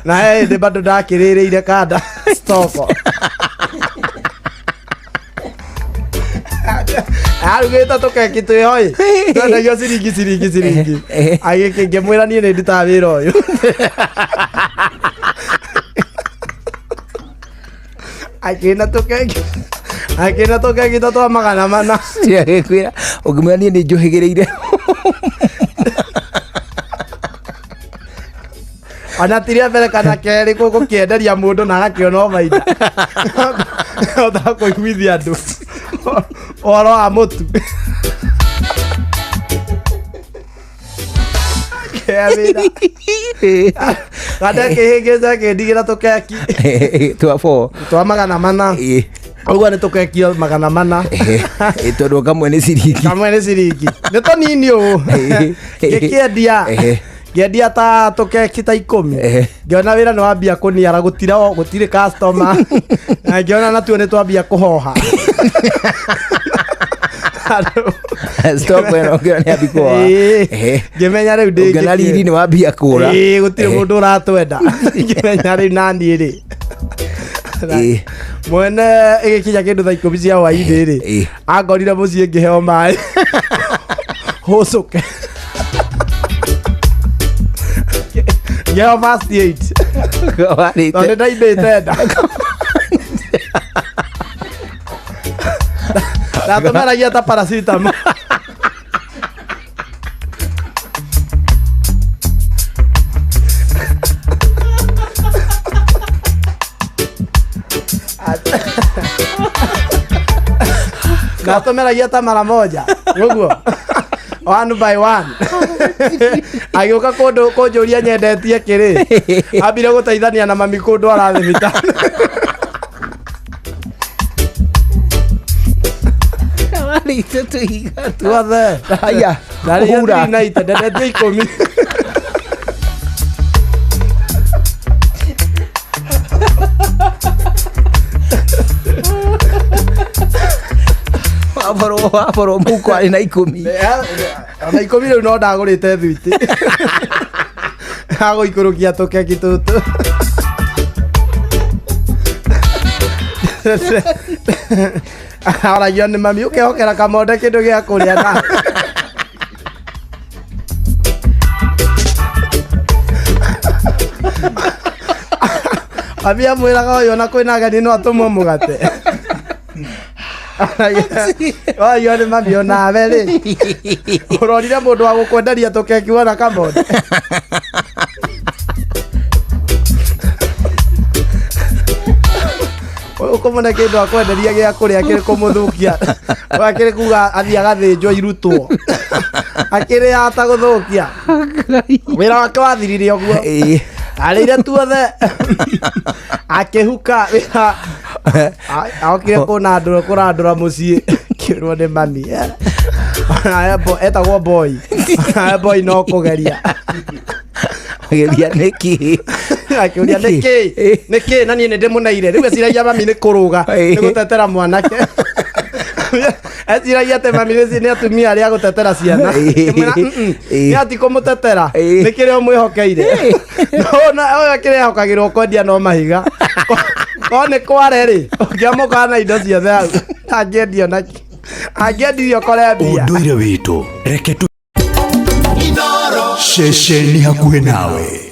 Na he hĩndĩ bado ndakĩrĩrĩire kanda stoko. Arugĩte tũkeki twĩho ĩ, twendagio ciringi ciringi ciringi. Agĩkĩngĩmwĩra niĩ nĩ ndutaga wĩra ũyũ. Akĩna tũkeki, akĩna tũkeki ta twa 400. Agĩkwĩra ũngĩmwĩra niĩ nĩ njũhĩgĩrĩire. Ona ti rĩa mbere kana kerĩ gũkĩenderia mũndũ na agakĩona o baida. Hota kũiguithia andũ ũhoro wa mũtu. Kĩa wĩra. Kanda kĩhĩngĩca kĩndigĩra tũkeki twa bo twa 400. Ũguo nĩ tũkekio 400. Tondũ kamwe nĩ ciringi. Kamwe nĩ ciringi. Nĩ tũnini ũũ. Ngĩkĩendia. Ngĩendia ta tũkeki ta 10. Ngĩona wĩra nĩ wambia kũniara, gũtira gũtirĩ customer. Na ngĩona natuo nĩ twambia kũhoha. Stop ĩno ũngĩona nĩ ambi kũhoha. Ĩĩ. Ngĩmenya rĩu ndĩ Ũngĩona riri nĩ wambia kũra. Ĩĩ, gũtirĩ mũndũ ũratwenda. Ngĩmenya rĩu naniĩ rĩ. Mwene ĩgĩkinya kĩndũ thaa 10 cia hwainĩ rĩ, angorire mũciĩ ngĩheo maĩ hũcũke. Ngĩheo first aid. Warĩte. Tondũ nĩ ndaimbĩte nda. Ndatũmeragia ta paracetamol. Ndatũmeragia ta mara moja ũguo, one by one. Agĩũka kũndũ kũnjũria nyendetie kĩrĩ, ambire gũteithania na mami kũndwara thibitarĩ. Warĩte tũhiga tuothe. Haya. Ndarĩire Kũhura. 390, ndendetie 10. Waborwo waborwo mũhuko arĩ na 10. Ona 10 rĩu no ndagũrĩte thwiti agũikũrũkia tũkeki tũtũ. Aragio nĩ mami, ũkehokera kamonde kĩndũ gĩa kũrĩa na mami amwĩraga ũyũ ona kwĩna ageni no atũmwo mũgate. Wayo nĩ mami, onawe rĩ, ũrorire mũndũ wa gũkwenderia tũkeki wona kamonde. Ũkũmũne kĩndũ akwenderia gĩa kũrĩa kĩrĩ kũmũthũkia, akĩrĩ kuga athiĩ agathĩnjwo irutwo, akĩrĩ ata gũthũkia wĩra wake wathirire ũguo. Arĩire tuothe akĩhuka wĩra. Okire kũnandũra kũrandũra mũciĩ, kĩrwo nĩ mami. Onawe etagwo boy. Onawe boy no kũgeria. Geria nĩkĩ? Akĩũria nĩkĩ nĩkĩ, na niĩ nĩ ndĩmũneire. Rĩu eciragia mami nĩ kũrũga, nĩ gũtetera mwanake. Eciragia atĩ mami nĩ atumia arĩa gũtetera ciana. Ngĩmwĩra, "Mm-mm, nĩ ati kũmũtetera, nĩ kĩrĩa ũmwĩhokeire." No ũyũ kĩrĩa ehokagĩrwo kwendia no mahiga. Ko nĩ kware rĩ, ũngĩamũkana na indo ciothe hau angĩendio nakĩ, angĩendirio kore mbia. Ũndũire witũ reke tu ceceni hakuhĩ nawe.